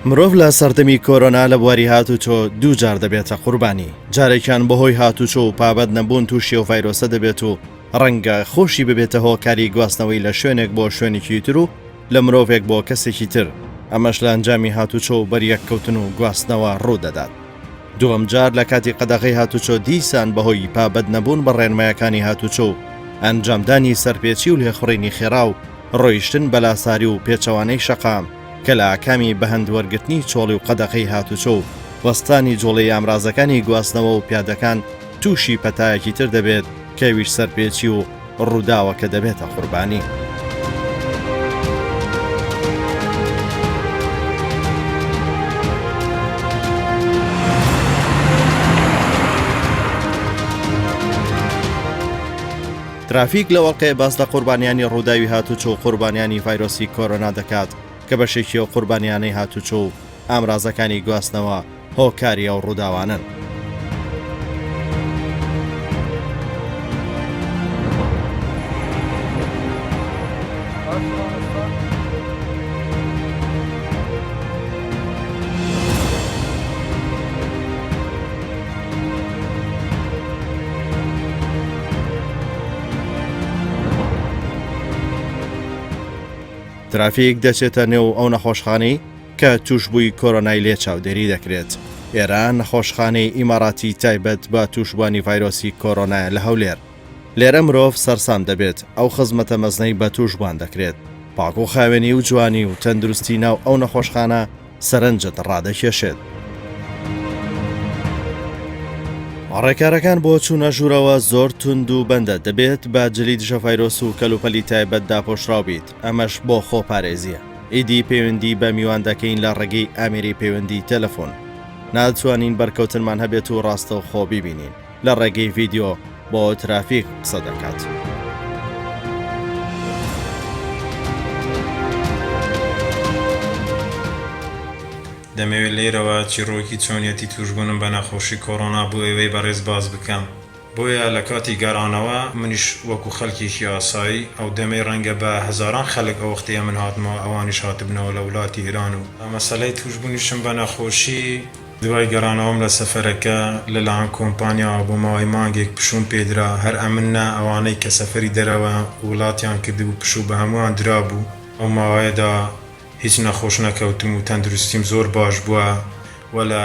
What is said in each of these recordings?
مرۆڤ لە سەردەمی کۆرۆنا لە بواری هاتوچۆ دووجار دەبێتە قوربانی، جارێکیان بەهۆی هاتوچۆ و پابەند نەبوون تووشی ئەو ڤایرۆسە دەبێت و ڕەنگە خۆشی ببێتە هۆکاری گواستنەوەی لە شوێنێک بۆ شوێنێکی تر و لە مرۆڤێک بۆ کەسێکی تر، ئەمەش لە ئەنجامی هاتوچۆ و بەریەککەوتن و گواستنەوە ڕوودەدات. دووەم جار لە کاتی قەدەغەی هاتوچۆ دیسان بەهۆی پابەند نەبوون بە ڕێنمایەکانی هاتوچۆ و ئەنجامدانی سەرپێچی و لێخوڕینی خێرا و ڕۆیشتن بە لاساری و پێچەوانەی شەقام کە لە ئاکامی بەهەند وەرگرتنی چۆڵی و قەدەغەی هاتوچۆ و وەستانی جوڵەی ئامرازەکانی گواستنەوە و پیادەکان تووشی پەتایەکی تر دەبێت کە ئەویش سەرپێچی و ڕووداوەکە دەبێتە قوربانی. ترافیک لەو ئەڵقەیە باس لە قوربانیانی ڕووداوی هاتوچۆ و قوربانیانی ڤایرۆسی کۆرۆنا دەکات کە بەشێکی ئەو قوربانیانەی هاتوچۆ و ئامرازەکانی گواستنەوە هۆکاری ئەو ڕووداوانەن. ترافیک دەچێتە نێو ئەو نەخۆشخانەی کە تووشبووی کۆرۆنای لێ چاودێری دەکرێت. ئێرە نەخۆشخانەی ئیماراتی تایبەت بە تووشبووانی ڤایرۆسی کۆرۆنایە لە هەولێر. لێرە مرۆڤ سەرسام دەبێت ئەو خزمەتە مەزنەی بە تووشبووان دەکرێت. پاک و خاوێنی و جوانی و تەندروستی ناو ئەو نەخۆشخانە سەرنجت ڕادەکێشێت. ڕێکارەکان بۆ چوونە ژوورەوە زۆر توند و بەندە، دەبێت بە جلی دژە ڤایرۆس و کەلوپەلی تایبەت داپۆشراو بیت، ئەمەش بۆ خۆپارێزییە. ئیدی پەیوەندی بە میوان دەکەین لە ڕێگەی ئامێری پەیوەندی تەلەفۆن. ناتوانین بەرکەوتنمان هەبێت و ڕاستەوخۆ بیبینین. لە ڕێگەی ڤیدیۆ بۆ ترافیک قسە دەکات. دەمەوێت لێرەوە چیڕۆکی چۆنیەتی تووشبوونم بە نەخۆشی کۆرۆنا بۆ ئێوەی بەڕێز باس بکەم. بۆیە لە کاتی گەڕانەوە منیش وەکو خەلکێکی ئاسایی ئەو دەمەی ڕەنگە بە هەزاران خەلک ئەو وەختەی ئەمن هاتمەوە ئەوانیش هاتبنەوە لە ولاتی ئێران و مەسەلەی تووشبوونیشم بە نەخۆشی دوای گەڕانەوەم لە سەفەرەکە لە لایەن کۆمپانیاوە بۆ ماوەی مانگێک پشووم پێدرا هەر ئەمن نا ئەوانەی کە سەفەری دەرەوە وڵاتیان کردبوو پشوو بە هەمووان درابوو ئەو ماوەیەدا هیچ نەخۆش نەکەوتم و تەندروستیم زۆر باش بووە و لە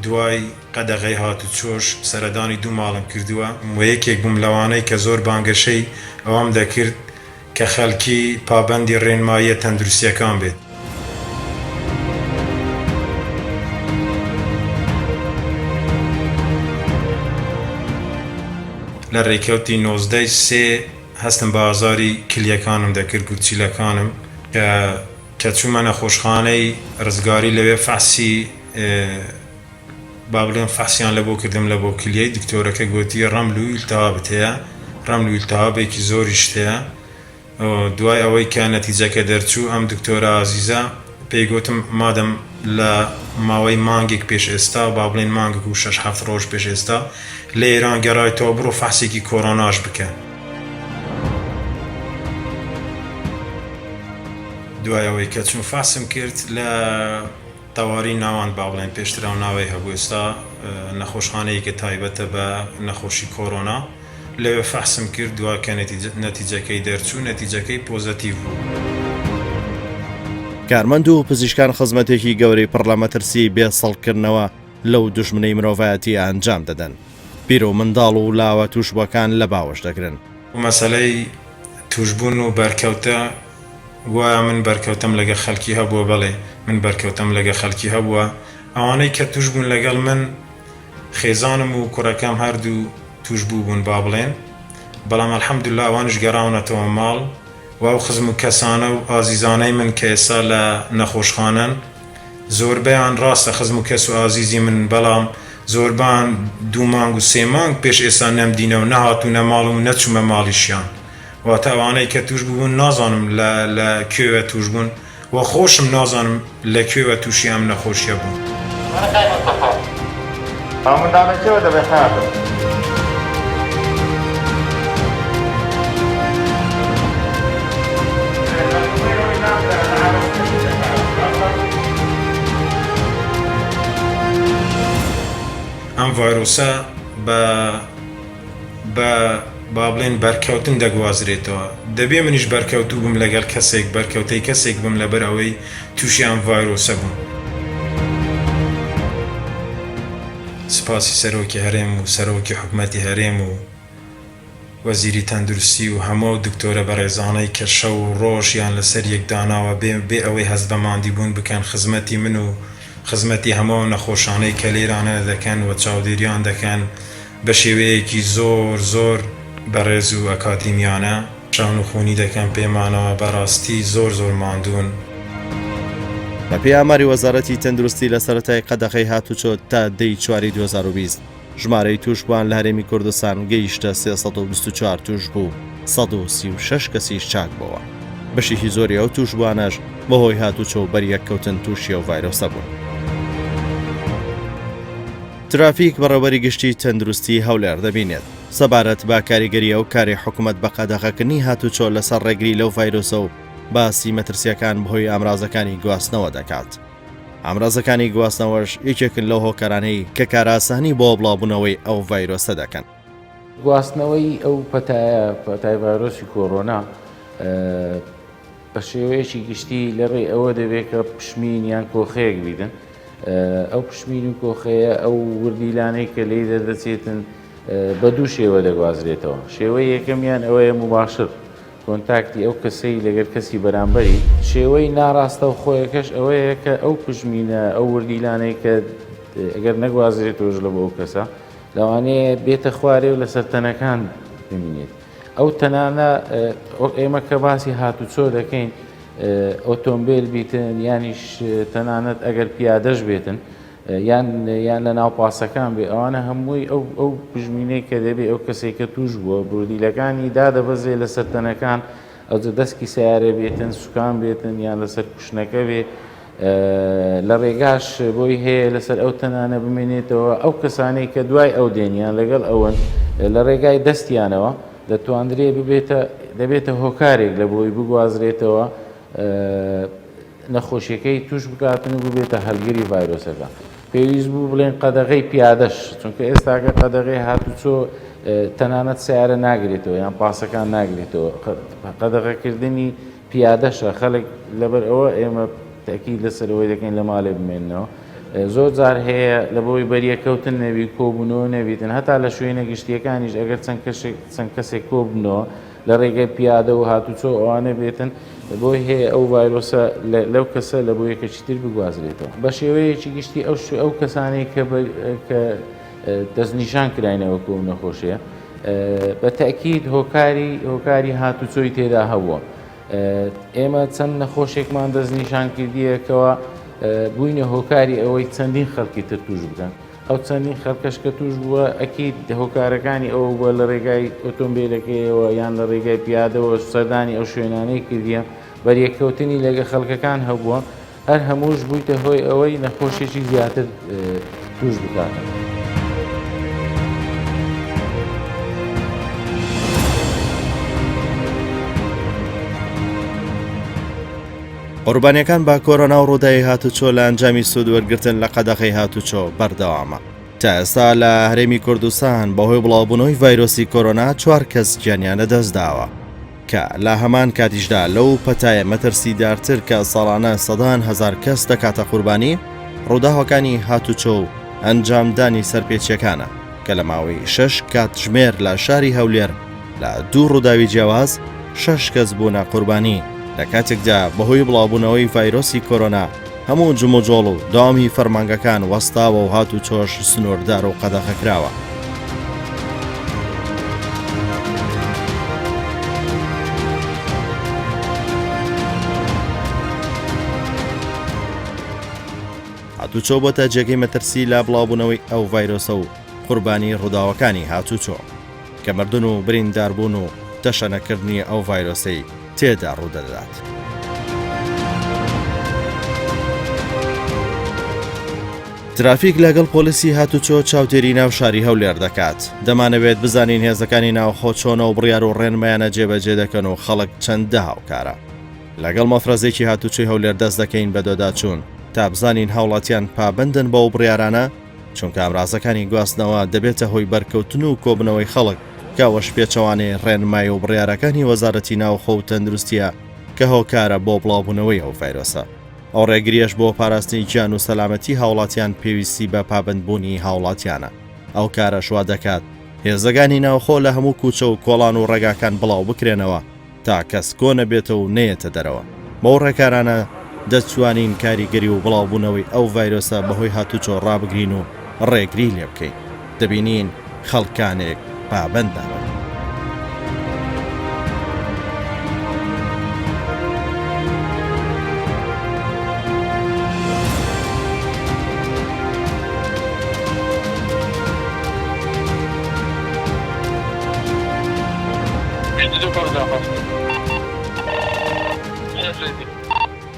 دوای قەدەغەی هاتوچۆش سەردانی دوو ماڵم کردووە و یەکێک بووم لەوانەی کە زۆر بانگەشەی ئەوەم دەکرد کە خەڵکی پابەندی ڕێنماییە تەندروستییەکان بێت. لە ڕێکەوتی 19 ی سێ هەستم بە ئازاری کلیەکانم دەکرد، گورچیلەکانم، کە کە چوومە نەخۆشخانەی ڕزگاری لەوێ فەحسی با بڵێم فەحسیان لە بۆ کردم لە بۆ کلیەی، دکتۆرەکە گۆتی ڕەمل و ئیلتهابت هەیە، ڕەمل و ئیلتهابێکی زۆریشت هەیە، دوای ئەوەی کە نەتیجەکە دەرچوو ئەم دکتۆرە ئازیزە پێی گۆتم مادەم لە ماوەی مانگێک پێش ئێستا با بڵێین مانگێک و شەش حەفت ڕۆژ پێش ئێستا لە ئێران گەڕایتەوە بڕۆ فەحسێکی کۆرۆناش بکە. دوای ئەوەی کە چووم فەحسم کرد لە تەواری ناوەند با بڵێین پێشتر ئەو ناوەی هەبوو ئێستا نەخۆشخانەیەکە تایبەتە بە نەخۆشی کۆرۆنا لەوێ فەحسم کرد دوا کە نەتیجەکەی دەرچوو نەتیجەکەی پۆزەتیڤ بوو. کارمەند و پزیشکان خزمەتێکی گەورەی پڕ لە مەترسی بێ سڵکردنەوە لەو دوژمنەی مرۆڤایەتی ئەنجام دەدەن. پیر و منداڵ و لاوە تووشبووەکان لە باوەش دەگرن. مەسەلەی تووشبوون و بەرکەوتە گوایە من بەرکەوتەم لەگە خەلکی هەبووە بەڵێ من بەرکەوتەم لەگە خەلکی هەبووە ئەوانەی کە تووشبوون لەگەڵ من خێزانم و کوڕەکەم هەردوو توش بوو بوون با بڵێن بەڵام الحمدللە ئەوانیش گەڕاونەتەوە ماڵ و ئەو خزم و کەسانە و ئازیزانەی من کە ئێستا لە نەخۆشخانەن زۆربەیان ڕاستە خزم و کەس و ئازیزی من بەڵام زۆربان دوو مانگ و سێ مانگ پێش ئێستا نەمدینە و نەهاتوونە ماڵم و نەچوومە ماڵیشیان واتە ئەوانەی کە توش بوون نازانم لە لە کوێوە توش بوون وە خۆشم نازانم لە کوێوە توشی ئەم نەخۆشیە بووم. وەرە کاک مستەفا. ئەو منداڵە کێوە دەبێ خابن. ڤایرۆسە بە بە با بڵێن بەرکەوتن دەگوازرێتەوە دەبێ منیش بەرکەوتوو بم لەگەڵ کەسێک بەرکەوتەی کەسێک بم لەبەر ئەوەی تووشی ئەم ڤایرۆسە بووم. سپاسی سەرۆکی هەرێم و سەرۆکی حکومەتی هەرێم و وەزیری تەندروستی و هەموو ئەو دکتۆرە بەڕێزانەی کە شەو و ڕۆژیان لەسەر یەک داناوە بێ بێ ئەوەی هەست بە ماندیبوون بکەن خزمەتی من و خزمەتی هەموو ئەو نەخۆشانەی کە لێرانە دەکەن و چاودێریان دەکەن بە شێوەیەکی زۆر زۆر بەڕێز و ئەکادیمیانە شانوخونی دەکەن پێمانەوە بەڕاستی زۆر زۆر ماندوون. بەپێی ئاماری وەزارەتی تەندروستی لە سەرەتای قەدەغەی هاتوچۆ تا دەی چواری 2020 ژمارەی تووشبووان لە هەرێمی کوردستان گەیشتە 324 تووشبوو، 136 کەسیش چاکبۆوە. بەشێکی زۆری ئەو تووشبووانەش بەهۆی هاتوچۆ و بەریەککەوتن تووشی ئەو ڤایرۆسە بوون. ترافیک بەڕێوبەری گشتی تەندروستی هەولێر دەبینێت سەبارەت بە کاریگەری ئەو کارەی حکومەت بە قەدەغەکردنی هاتوچۆ لەسەر ڕێگری لەو ڤایرۆسە و باسی مەترسیەکان بەهۆی ئامرازەکانی گواستنەوە دەکات. ئامرازەکانی گواستنەوەش یەکێکن لەو هۆکارانەی کە کارئاسانی بۆ بڵاوبوونەوەی ئەو ڤایرۆسە دەکەن. گواستنەوەی ئەو پەتایە، پەتای ڤایرۆسی کۆرۆنا، بە شێوەیەکی گشتی لە ڕێی ئەوە دەبێت کە پشمین یان کۆخەیەک بیدن ئەو پشمین و کۆخەیە ئەو وردیلانەی کە لێی دەردەچێتن بە دوو شێوە دەگوازرێتەوە شێوەی یەکەمیان ئەوەیە مباشر contact ی ئەو کەسەی لەگەر کەسی بەرامبەری شێوەی ناڕاستەوخۆیەکەش ئەوەیە کە ئەو پژمینە ئەو وردیلانەی کە ئەگەر نەگوازرێتەوەش لە بۆ ئەو کەسە لەوانەیە بێتە خوارێ و لەسەر تەنەکان بمینێت ئەو تەنانە وەک ئێمە کە باسی هاتوچۆ دەکەین ئۆتۆمبیل بیتن یانیش تەنانەت ئەگەر پیادەش بێتن یان یان لە ناو پاسەکان بێ ئەوانە هەمووی ئەو ئەو پژمینەی کە دەبێ ئەو کەسێک کە توش بووە بردیلەکانی دادەبەزێ لەسەر تەنەکان ئەوجە دەسکی سیارە بێتن سوکان بێتن یان لەسەر کوشنەکە بێ لە ڕێگاش بۆی هەیە لەسەر ئەو تەنانە بمێنێتەوە، ئەو کەسانەی کە دوای ئەو دێن یان لەگەڵ ئەون لە ڕێگای دەستیانەوە دەتواندرێ ببێتە دەبێتە هۆکارێک لە بۆی بگوازرێتەوە نەخۆشیەکەی توش بکاتن و ببێتە هەلگری ڤایرۆسەکە. پێویست بوو بڵێن قەدەغەی پیادەش چونکە ئێستاکە قەدەغەی هاتوچۆ تەنانەت سیارە ناگرێتەوە یان پاسەکان ناگرێتەوە قەدەغەکردنی پیادەشە خەلک لەبەر ئەوە ئێمە تەئکید لەسەر ئەوەی دەکەین لە مالێ بمێننەوە زۆر جار هەیە لە بۆی بەریەکەوتن نەبی کۆبوونەوە نەبیتن هەتا لە شوێنە گشتیەکانیش ئەگەر چەند کەشێک چەند کەسێک کۆبنەوە لە ڕێگەی پیادە و هاتوچۆ ئەوانە بێتن بۆی هەیە ئەو ڤایرۆسە لەو کەسە لە بۆ یەکەکی تر بگوازرێتەوە بە شێوەیەکی گشتی ئەو ئەو کەسانەی کە کە دەستنیشان کراینەوە کۆ نەخۆشیە بە تەئکید هۆکاری هۆکاری هاتوچۆی تێدا هەبووە. ئێمە چەند نەخۆشێکمان دەستنیشان کردیە کەوا بووینە هۆکاری ئەوەی چەندین خەڵکی تر توش بکەن. ئەو چەندین خەڵکەش کە توش بووە ئەکید هۆکارەکانی ئەوە بووە لە ڕێگای ئۆتۆمبیلەکەیەوە یان لە ڕێگای پیادەوە سەردانی ئەو شوێنانەی کردیە بەریەککەوتنی لەگە خەڵکەکان هەبووە. هەر هەمووش بوویتە هۆی ئەوەی نەخۆشێکی زیاتر توش بکاتن. قوربانیەکان بە کۆرۆنا و ڕووداوی هاتوچۆ لە ئەنجامی سوود وەرگتن لە قەدەغەی هاتوچۆ بەردەوامە. تا ئێستا لە هەرێمی کوردستان بەهۆی بڵاوبوونەوەی ڤایرۆسی کۆرۆنا چوار کەس گیانیان لەدەستداوە. کە لە هەمان کاتیشدا لەو پەتایە مەترسیدارتر کە ساڵانە سەدان هەزار کەس دەکاتە قوربانی، ڕووداوەکانی هاتوچۆ و ئەنجامدانی سەرپێچیەکانە کە لە ماوەی شەش کاتژمێر لە شاری هەولێر لە دوو ڕووداوی جیاواز شەش کەس بوونە قوربانی لە کاتێکدا بەهۆی بڵاوبوونەوەی ڤایرۆسی کۆرۆنا هەموو جموجۆڵ و دەوامی فەرمانگەکان وەستاوە و هاتوچۆش سنووردار و قەدەغەکراوە. هاتوچۆ بۆتە جێگەی مەترسی لە بڵاوبوونەوەی ئەو ڤایرۆسە و قوربانی ڕووداوەکانی هاتوچۆ کە مردن و برینداربوون و تەشەنەکردنی ئەو ڤایرۆسەی تێدا ڕوودەدات. ترافیک لەگەڵ پۆلیسی هاتوچۆ چاودێری ناو شاری هەولێر دەکات. دەمانەوێت بزانین هێزەکانی ناوخۆ چۆنە و بڕیار و ڕێنمایانە جێبەجێ دەکەن و خەڵک چەندە هاوکارە. لەگەڵ مەفرەزێکی هاتوچۆی هەولێر دەست دەکەین بە دۆداچوون تا بزانین هاوڵاتیان پابەندن بەو بڕیارانە. چونکە ئامرازەکانی گواستنەوە دەبێتە هۆی بەرکەوتن و کۆبنەوەی خەڵک کە ئەوەش پێچەوانەی ڕێنمای و بڕیارەکانی وەزارەتی ناوخۆ و تەندروستیە کە هۆکارە بۆ بڵاوبوونەوەی ئەو ڤایرۆسە. ئەو ڕێگریەش بۆ پاراستنی گیان و سەلامەتی هاوڵاتیان پێویستی بە پابەندبوونی هاوڵاتیانە. ئەو کارەش وا دەکات هێزەکانی ناوخۆ لە هەموو کوچە و کۆڵان و ڕێگاکان بڵاو بکرێنەوە تا کەس کۆ نەبێتەوە و نەیەتە دەرەوە. بەو ڕێکارانە دەتوانین کاریگەری و بڵاوبوونەوەی ئەو ڤایرۆسە بەهۆی هاتوچۆ ڕابگرین و ڕێگری لێ بکەین. دەبینین خەڵکانێک پابەند نابن.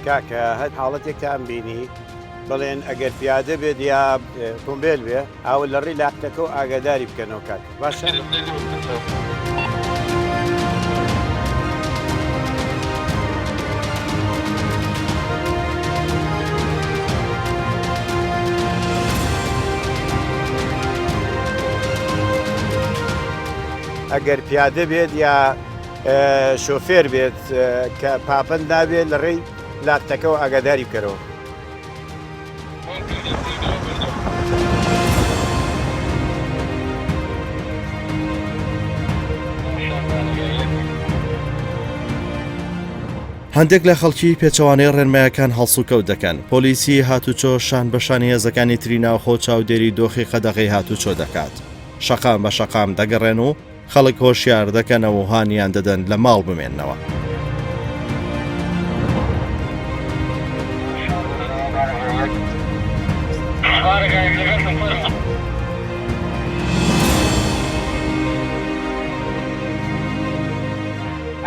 کاکە هەر حاڵەتێکتان بینی بڵێن ئەگەر پیادە بێت یا تۆمبێل بێ ئاوە لە ڕێی لاقتەکە و ئاگاداری بکەنەوە کاک باشە. ئەگەر پیادە بێت یا شۆفێر بێت کە پاپەند نابێت لە ڕێی لاقتەکەەوە ئاگاداری بکەرەوە. هەندێک لە خەڵکی پێچەوانەی ڕێنمایەکان هەڵسوکەوت دەکەن، پۆلیسی هاتوچۆ شان بە شانی هێزەکانی تری ناوخۆ چاودێری دۆخی قەدەغەی هاتوچۆ دەکات، شەقام بە شەقام دەگەڕێن و خەڵک هۆشیار دەکەنەوە و هانیان دەدەن لە ماڵ بمێننەوە.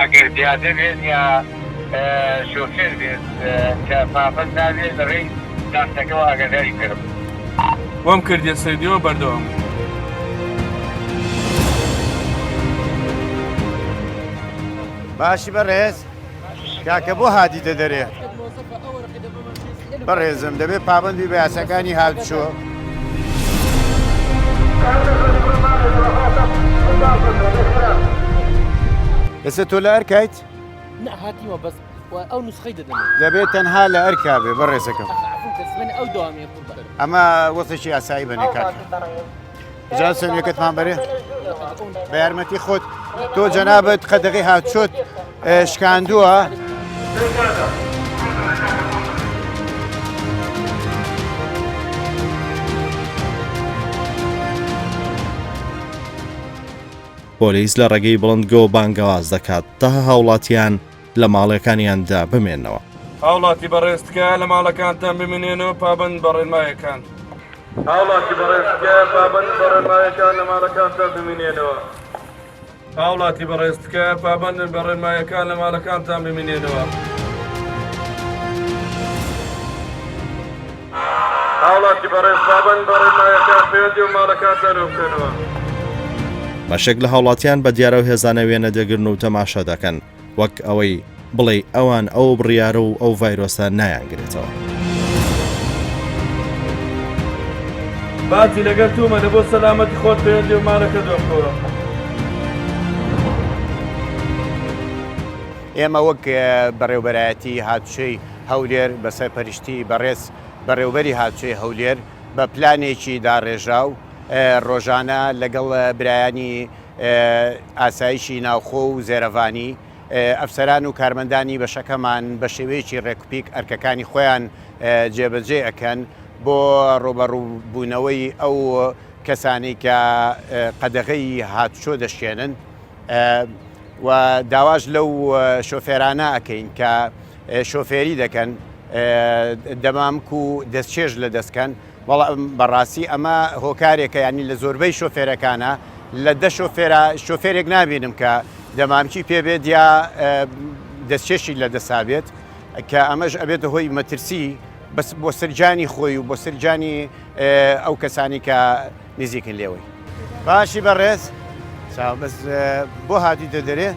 ئەگەر پیادە بێت یا شۆفێر بێت کە پابەند نابێت لە ڕێی داستەکەەوە ئاگاداری بکەرم. وام کردیە سەیدیەوە بەردەوام. باشی بەڕێز کاکە بۆ هاتیتە دەرێ بەڕێزم دەبێت پابندی بە یاساکانی هاتوچۆ. ئێستا تۆ لە ئەرکایت؟ هاتیمە بەس ئەو نسخەی دەدەم دەبێت تەنها لە ئەرکا بێ بەڕێزەکەم ئەو داوامێ ئەمە وەزێکی ئاسایی بەنێ کاک جا سەنوێکەتمان بەرێ بە یارمەتی خۆت تۆ جەنابەت قەدەغی هاتچۆت شکاندووە. پۆلیس لە ڕێگەی بڵندگۆ بانگەواز دەکات تا هاوڵاتیان لە ماڵەکانیاندا بمێنەوە. هاوڵاتی بەڕێز تکایە لە ماڵەکانتان بمینێنەوە پابەند بە ڕێنمایەکان. هاوڵاتی بەڕێز تکایە پابەند بە ڕێنمایەکان لە ماڵەکانتان بمینێنەوە. هاوڵاتی بەڕێز تکایە پابەندن بە ڕێنمایەکان لە ماڵەکانتان بمینێنەوە. هاوڵاتی بەڕێز پابەند بە ڕێنمایەکان پەیوەندی بە ماڵەکانتانەوە بکەنەوە. بەشێک لە هاوڵاتیان بە دیارە و هێزانە وێنە دەگرن و تەماشا دەکەن وەک ئەوەی بڵێی ئەوان ئەو بڕیارە و ئەو ڤایرۆسە نایانگرێتەوە. باجی لەگەر تومە لە بۆ سەلامەتی خۆت پەیوەندی بە مالەکەت بکەوە. ئێمە وەک بەڕێوبەرایەتی هاتوچۆی هەولێر بە سەرپەرشتی بەڕێز بەڕێوبەری هاتوچۆی هەولێر بە پلانێکی داڕێژراو ڕۆژانە لەگەڵ برایانی ئاسایشی ناوخۆ و زێرەڤانی، ئەفسەران و کارمەندانی بەشەکەمان بە شێوەیەکی ڕێکوپیک ئەرکەکانی خۆیان جێبەجێ ئەکەن بۆ ڕووبەڕووبوونەوەی ئەو کەسانەی کە قەدەغەی هاتوچۆ دەشکێنن و داواش لەو شۆفێرانە ئەکەین کە شۆفێری دەکەن دەمامک و دەستچێژ لە دەستکەن بەڵام بەڕاستی ئەمە هۆکارێکە یانی لە زۆربەی شۆفێرەکانە لە دە شۆفێرا شۆفێرێک نابینم کە دەمامکی پێ بێت یا دەستکێشی لە دەسا بێت کە ئەمەش ئەبێتە هۆی مەترسی بەس بۆ سەرجانی خۆی و بۆ سەرجانی ئەو کەسانی کە نزیکن لێوەی. باشی بەڕێز چاو بەس بۆ هاتیتە دەرێ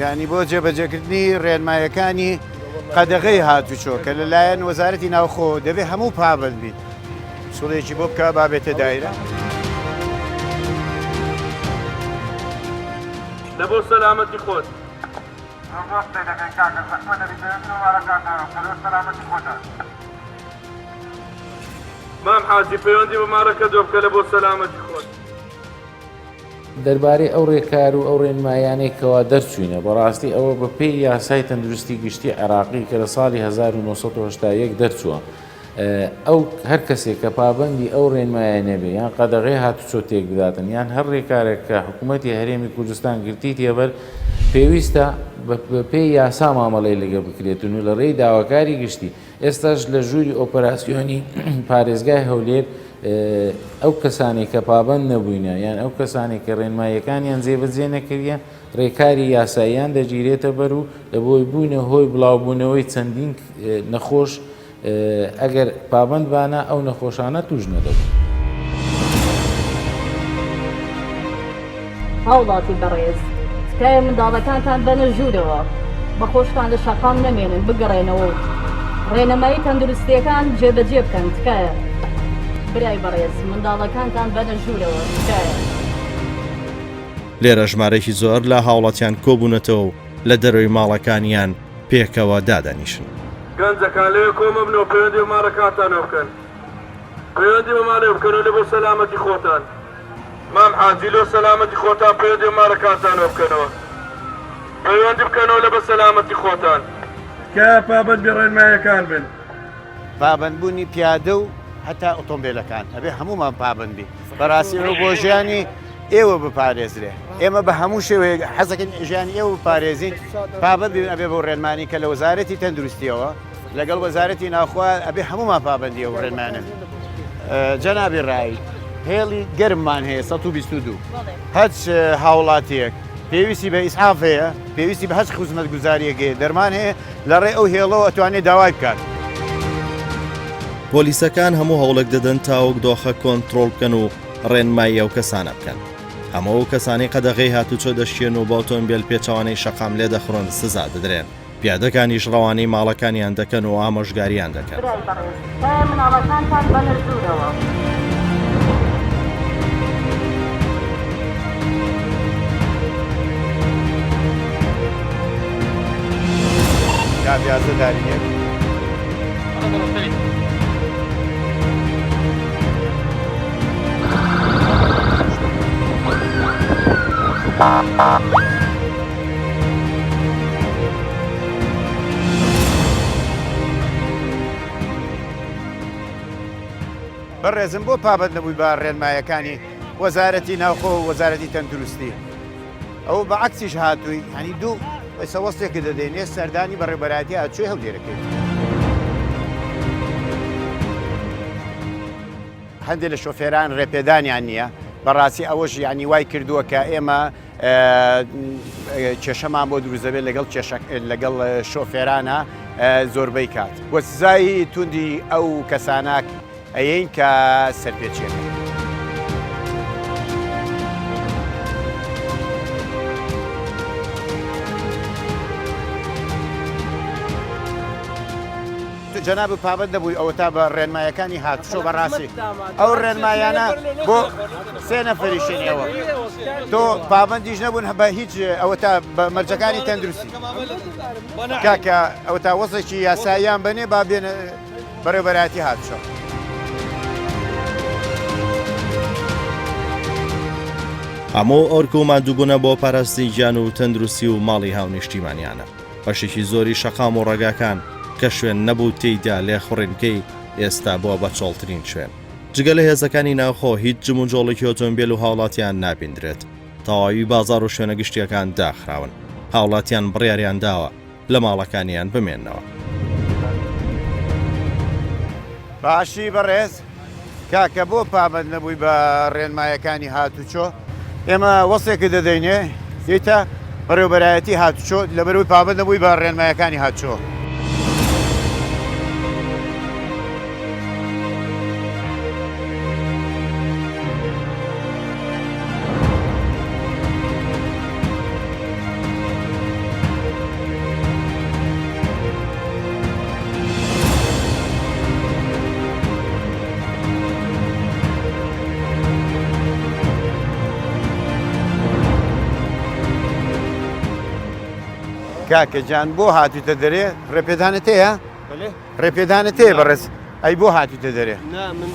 یعنی بۆ جێبەجێکردنی ڕێنمایەکانی قەدەغەی هاتوچۆ کە لەلایەن وەزارەتی ناوخۆ دەبێ هەموو پابند بیت. سوڵێکی بۆ بکە با بێتە دایرە. لە بۆ سەلامەتی خۆت. زۆر زۆر قسەی دەکەن کاکە زەحمەت ئەبی پەیوەندی بە مارەکانتانەوە بکە لۆ سەلامەتی خۆتان. مام حاجی پەیوەندی بە مارەکەتەوە بکە لە بۆ سەلامەتی خۆت. دەربارەی ئەو ڕێکار و ئەو ڕێنماییانەی کەوا دەرچووینە، بەڕاستی ئەوە بەپێی یاسای تەندروستی گشتی عێراقی کە لە ساڵی 1981 دەرچووە، ئەو هەر کەسێک کە پابەندی ئەو ڕێنمایە نەبێ یان قەدەغەی هاتوچۆ تێک بداتن یان هەر ڕێکارێک کە حکوومەتی هەرێمی کوردستان گرتیتیە بەر پێویستە بەپێی یاسا مامەڵەی لەگە بکرێتن و لە ڕێی داواکاری گشتی ئێستاش لە ژووری ئۆپەراسیۆنی پارێزگای هەولێر ئەو کەسانەی کە پابەند نەبووینە یان ئەو کەسانەی کە ڕێنماییەکانیان جێبەجێ نەکردیە ڕێکاری یاساییان دەگیرێتە بەر و لە بۆی بووینە هۆی بڵاوبوونەوەی چەندین نەخۆش ئەگەر پابەند بانە ئەو نەخۆشانە توش نەدەبوون. هاوڵاتی بەڕێز تکایە منداڵەکانتان بەنە ژوورەوە بەخۆشتان لە شەقام نەمێنن بگەڕێنەوە و ڕێنمایی تەندروستیەکان جێبەجێ بکەن تکایە برای بەڕێز منداڵەکانتان بەنە ژوورەوە تکایە. لێرە ژمارەیەکی زۆر لە هاوڵاتیان کۆبوونەتەوە و لە دەرەوەی ماڵەکانیان پێکەوە دادەنیشن. گەنجەکان لەوێ کۆمەبنەوە پەیوەندی بە ماڵەکانتانەوە بکەن. پەیوەندی بە مالێ بکەنەوە لە بۆ سەلامەتی خۆتان. مام حاجی لۆ سەلامەتی خۆتان پەیوەندی بە مالەکانتانەوە بکەنەوە. پەیوەندی بکەنەوە لە بە سەلامەتی خۆتان. تکایە پابەندی ڕێنمایەکان بن. پابەندبوونی پیادە و هەتا ئۆتۆمبێلەکان ئەبێ هەموومان پابەند بین بەڕاستی ئەوە بۆ ژیانی ئێوە بپارێزرێ ئێمە بە هەموو شێوەیەک حەزەکەین ژیانی ئێوە بپارێزین پابەند بین ئەبێ بۆ ڕێنمانی کە لە وەزارەتی تەندروستیەوە لەگەڵ وەزارەتی ناوخۆ ئەبێ هەموومان پابەندی ئەو ڕێنمانە بین. جەنابی ڕای هێڵی گەرممان هەیە 122 هەچ هاوڵاتیەک پێویستی بە ئیسعاف هەیە پێویستی بە هەچ خزمەتگوزاریەک هەیە دەرمان هەیە لە ڕێ ئەو هێڵەوە ئەتوانێت داوای بکات. پۆلیسەکان هەموو هەوڵێک دەدەن تاوەک دۆخە کۆنترۆڵ بکەن و ڕێنمایی ئەو کەسانە بکەن. هەموو ئەو کەسانەی قەدەغەی هاتوچۆ دەشکێن و بە ئۆتۆمبێل پێچەوانەی شەقام لێدەخوڕن سزا دەدرێن. پیادەکانیش ڕەوانەی ماڵەکانیان دەکەن و ئامۆژگاریان دەکەن. برای بەڕێز تکایە مناڵەکانتان بەنە ژوورەوە. کام 11 دارینێک؟ بەڕێزم بۆ پابەند نەبووی بە ڕێنمایەکانی وەزارەتی ناوخۆ و وەزارەتی تەندروستی ئەو بە عەکسیش هاتووی هەنی دوو ئێستا وەستێکت دەدەینێ سەردانی بەڕێوبەرایەتی هاتوچۆی هەولێرەکەی. هەندێک لە شۆفێران ڕێپێدانیان نییە بەڕاستی ئەوەش یعنی وای کردووە کە ئێمە کێشەمان بۆ دروست دەبێت لەگەڵ کێشە لەگەڵ شۆفێرانە زۆربەی کات وە سزای توندی ئەو کەسانە ئەیەین کە سەرپێچیەکەن. جەنابت پابەند نەبووی ئەوەتا بە ڕێنمایەکانی هاتوچۆ بەڕاستی ئەو ڕێنمایانە بۆ سێ نەفەریشن ئێوە تۆ پابەندیش نەبوون بە هیچ ئەوەتا بە مەرجەکانی تەندروستی کاکە ئەوەتا وەزێکی یاساییان بەنێ با بێنە بەڕێوبەرایەتی هاتوچۆ. هەموو ئەرک و ماندووبوونە بۆ پاراستنی گیان و تەندروستی و ماڵی هاونیشتیمانیانە. بەشێکی زۆری شەقام و ڕێگاکان کە شوێن نەبوو تێیدا لێخوڕین بکەی ئێستا بووە بە چۆڵترین شوێن. جگە لە هێزەکانی ناوخۆ هیچ جموجۆڵێکی ئۆتۆمبێل و هاوڵاتیان نابیندرێت. تەواوی بازاڕ و شوێنە گشتییەکان داخراون. هاوڵاتیان بڕیاریان داوە لە ماڵەکانیان بمێننەوە. باشی بەڕێز کاکە بۆ پابەند نەبووی بە ڕێنمایەکانی هاتوچۆ ئێمە وەسێکت دەدەینێ دێیتە بەڕێوبەرایەتی هاتوچۆ لەبەرەوەی پابەند نەبووی بە ڕێنمایەکانی هاتوچۆ. کاکە جان بۆ هاتوویتە دەرێ؟ ڕێپێدانت هەیە؟ ڕێپێدانت هەیە بەڕێز؟ ئەی بۆ هاتوویتە دەرێ؟ نا من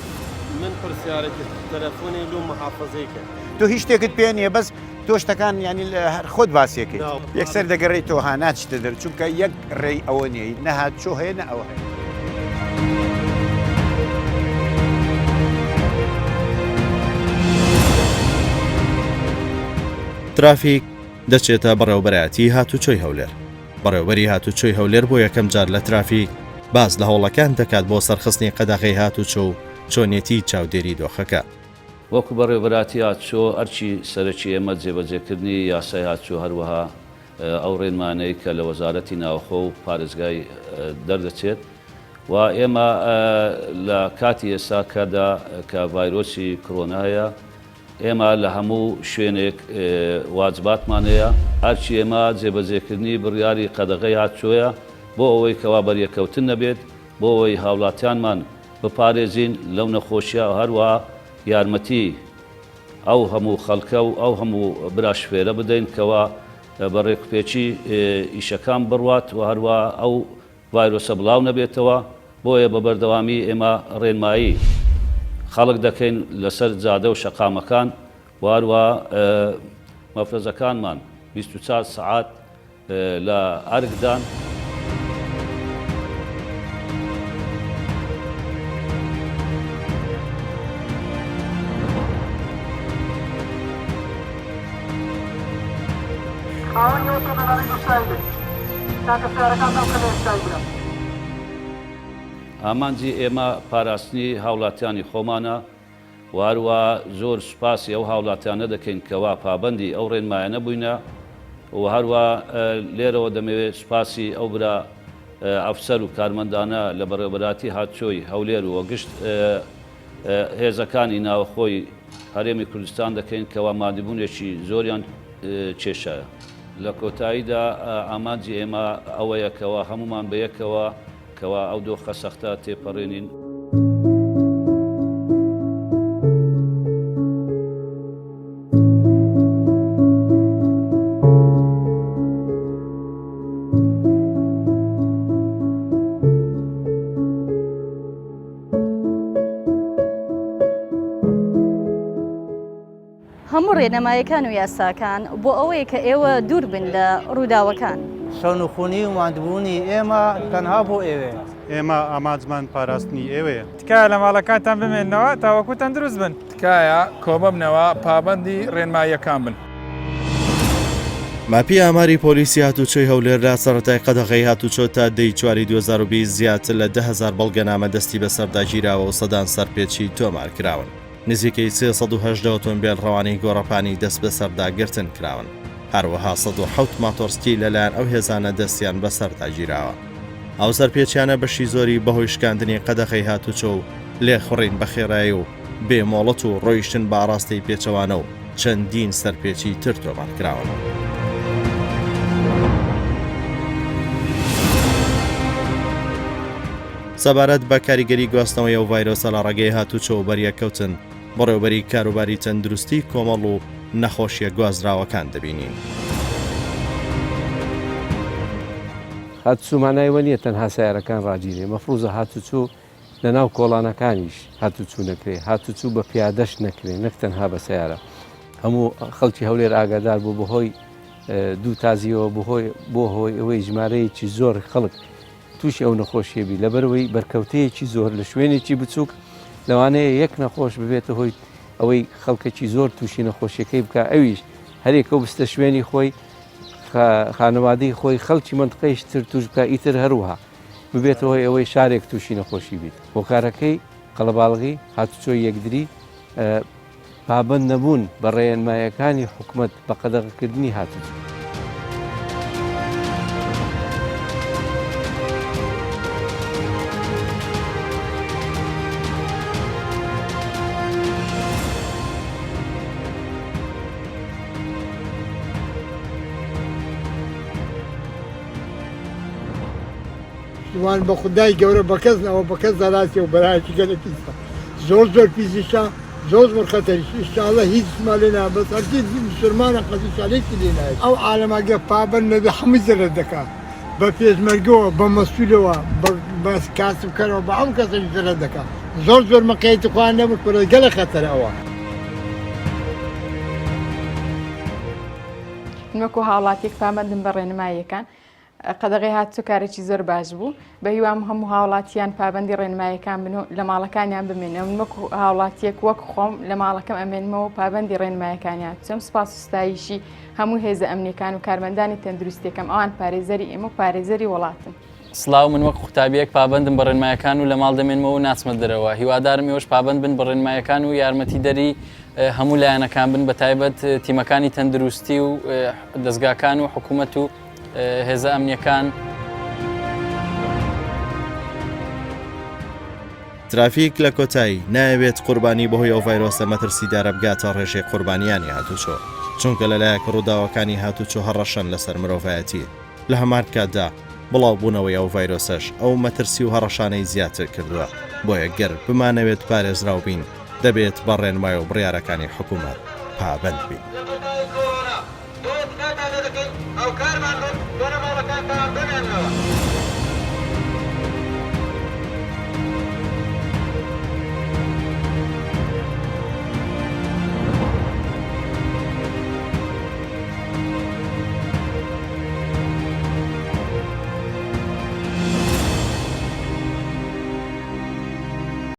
من پرسیارێکی تەلەفۆنی لۆ محافەزەی کرد. تۆ هیچ شتێکت پێ نییە بەس تۆ شتەکان ینی هەر خۆت باسیەکەیت یەکسەر دەگەڕێی تۆ ها ناچیتە دەر چونکە یەک ڕێی ئەوە نییە نە هاتچۆ هەیە نە ئەوە هەیە. ترافیک دەچێتە بەڕێوەبەرایەتی هاتوچۆی هەولێر. بەڕێوەبەری هاتوچۆی هەولێر بۆ یەکەم جار لە ترافیک باس لە هەوڵەکان دەکات بۆ سەرخستنی قەدەغەی هاتوچۆ و چۆنیەتی چاودێری دۆخەکە. وەکو بەڕێوەبەراتی هاتوچۆ ئەرکی سەرەکی ئێمە جێبەجێکردنی یاسای هاتوچۆ هەروەها ئەو ڕێنمانەی کە لە وەزارەتی ناوخۆ و پارێزگای دەردەچێت و ئێمە لە کاتی ئێستا کەدا کە ڤایرۆسی کرۆنا هەیە ئێمە لە هەموو شوێنێک واجباتمان هەیە، ئەرکی ئێمە جێبەجێکردنی بڕیاری قەدەغەی هاتوچۆیە بۆ ئەوەی کەوا بەریەککەوتن نەبێت، بۆ ئەوەی هاوڵاتیانمان بپارێزین لەو نەخۆشیە، هەروەها یارمەتی ئەو هەموو خەڵکە و ئەو هەموو برا شوفێرە بدەین کەوا بە ڕێکوپێکی ئیشەکان بڕوات و هەروەها ئەو ڤایرۆسە بڵاو نەبێتەوە، بۆیە بە بەردەوامی ئێمە ڕێنمایی خەڵک دەکەین لەسەر جادە و شەقامەکان و هەروەها مەفرەزەکانمان 24 سەعات لە ئەرکدان. خاوەنی ئۆتۆمبێلانەی دووسایی بن تاکە سەیارەکانتان بخەنە یەکسایی برا. ئامانجی ئێمە پاراستنی هاوڵاتیانی خۆمانە و هەروەها زۆر سوپاسی ئەو هاوڵاتیانە دەکەین کەوا پابەندی ئەو ڕێنمایانە بووینە و هەروەها لێرەوە دەمەوێت سوپاسی ئەو برا ئەفسەر و کارمەندانە لە بەڕێوەبەراتی هاتوچۆی هەولێر و گشت هێزەکانی ناوەخۆی هەرێمی کوردستان دەکەین کەوا مادیبوونێکی زۆریان کێشایە. لە کۆتاییدا ئامانجی ئێمە ئەوەیە کەوا هەموومان بەیەکەوە کەوا ئەو دۆخە سەختە تێپەڕێنین. هەموو ڕێنمایەکان و یاساکان بۆ ئەوەیە کە ئێوە دوور بن لە ڕووداوەکان. شەونخونی و ماندبوونی ئێمە تەنها بۆ ئێوەیە. ئێمە ئامانجمان پاراستنی ئێوەیە. تکایە لە ماڵەکانتان بمێننەوە تاوەکو تەندروست بن. تکایە کۆببنەوە پابەندی ڕێنماییەکان بن. ماپی ئاماری پۆلیسی هاتوچۆی هەولێر لە سەرەتای قەدەغەی هاتوچۆ تا دەی چواری 2020 زیاتر لە 10هزار بەڵگەنامە دەستی بەسەردا گیراوە و سەدان سەرپێچی تۆمار کراون. نزیکەی 318 ئۆتۆمبێل ڕەوانەی گۆڕەپانی دەستبەسەرداگرتن کراون. هەروەها 107 ماتۆڕسکیل لەلایەن ئەو هێزانە دەستیان بەسەردا گیراوە. ئەو سەرپێچیانە بەشی زۆری بەهۆی شکاندنی قەدەغەی هاتوچۆ و لێخوڕین بە خێرایی و بێ مۆڵەت و ڕۆیشتن بە ئاڕاستەی پێچەوانە و چەندین سەرپێچی تر تۆمارکراون. سەبارەت بە کاریگەری گواستنەوەی ئەو ڤایرۆسە لە ڕێگەی هاتوچۆ و بەریەککەوتن، بەڕێوەبەری کاروباری تەندروستی کۆمەڵ و نەخۆشیە گوازراوەکان دەبینین. هاتوچۆ مانای وە نیە تەنها سەیارەکان ڕاگیرێ، مەفروزە هاتوچۆ لەناو کۆڵانەکانیش هاتوچو نەکرێ، هاتوچو بە پیادەش نەکرێ نەک تەنها بە سەیارە. هەموو خەڵکی هەولێر ئاگادار بوو بەهۆی دوو تازیەوە بەهۆی بۆ هۆی ئەوەی ژمارەیەکی زۆر خەڵک تووشی ئەو نەخۆشیە بی لەبەرئەوەی بەرکەوتەیەکی زۆر لە شوێنێکی بچووک لەوانەیە یەک نەخۆش ببێتە هۆی ئەوەی خەڵکێکی زۆر تووشی نەخۆشیەکەی بکە ئەویش هەرێکە و بستە شوێنی خۆی خانەوادەی خۆی خەڵکی منطقەیش تر توش بکە ئیتر هەروها ببێتە هۆی ئەوەی شارێک تووشی نەخۆشی بیت هۆکارەکەی قەڵەباڵغی هاتوچۆی یەکدری پابەند نەبوون بە ڕێنمایەکانی حکومەت بە قەدەغەکردنی هاتوچۆ. وان بە خودای گەورە بە کەس ئەوە بە کەس دەناسێ و بەرایەکی گەلە پیسە زۆر زۆر پیسیشە. زۆر زۆر خەتەریش ئیشاڵە هیچ ما لێ نا بەس هەرچی مسلمانە قەت ئیشاڵە هیچی لێ نایەت ئەو عالەمە گەر پابەند نەبێ هەمووی زەرەر دەکا بە پێشمەرگەوە بە مەسولەوە بە کاسبکەرەوە بە هەموو کەسێک زەرەر دەکا زۆر زۆر مقەیەتی خۆیان نەبن کورە گەلە خەتەرە ئەوە. من وەکو هاوڵاتیەک پابەندم بە ڕێنماییەکان قەدەغەی هاتوچۆ کارێکی زۆر باش بوو بە هیوام هەموو هاوڵاتیان پابەندی ڕێنمایەکان بن و لە ماڵەکانیان بمێنەوە من وەکو هاوڵاتیەک وەک خۆم لە ماڵەکەم ئەمێنمەوە پابەندی ڕێنمایەکانیان چم سپاس و ستایشی هەموو هێزە ئەمنیەکان و کارمەندانی تەندروستیەکەم ئەوان پارێزەری ئێمە و پارێزەری وڵاتن. سڵاو من وەک قوتابیەک پابەندم بە ڕێنمایەکان و لە ماڵ دەمێنمەوە و ناچمە دەرەوە هیوادارم ئێوەش پابەند بن بە ڕێنمایەکان و یارمەتیدەری هەموو لایەنەکان بن بە تایبەت تیمەکانی تەندروستی و دەزگاکان و حکوومەت و هێزە ئەمنیەکان. ترافیک لە کۆتایی، نایەوێت قوربانی بەهۆی ئەو ڤایرۆسە مەترسیدارە بگاتە ڕێژەی قوربانیانی هاتوچۆ، چونکە لەلایەک ڕووداوەکانی هاتوچۆ هەڕەشەن لەسەر مرۆڤایەتی، لە هەمان کاتدا بڵاوبوونەوەی ئەو ڤایرۆسەش ئەو مەترسی و هەڕەشانەی زیاتر کردووە، بۆیە گەر بمانەوێت پارێزراو بین دەبێت بە ڕێنمای و بڕیارەکانی حکومەت پابەند بین.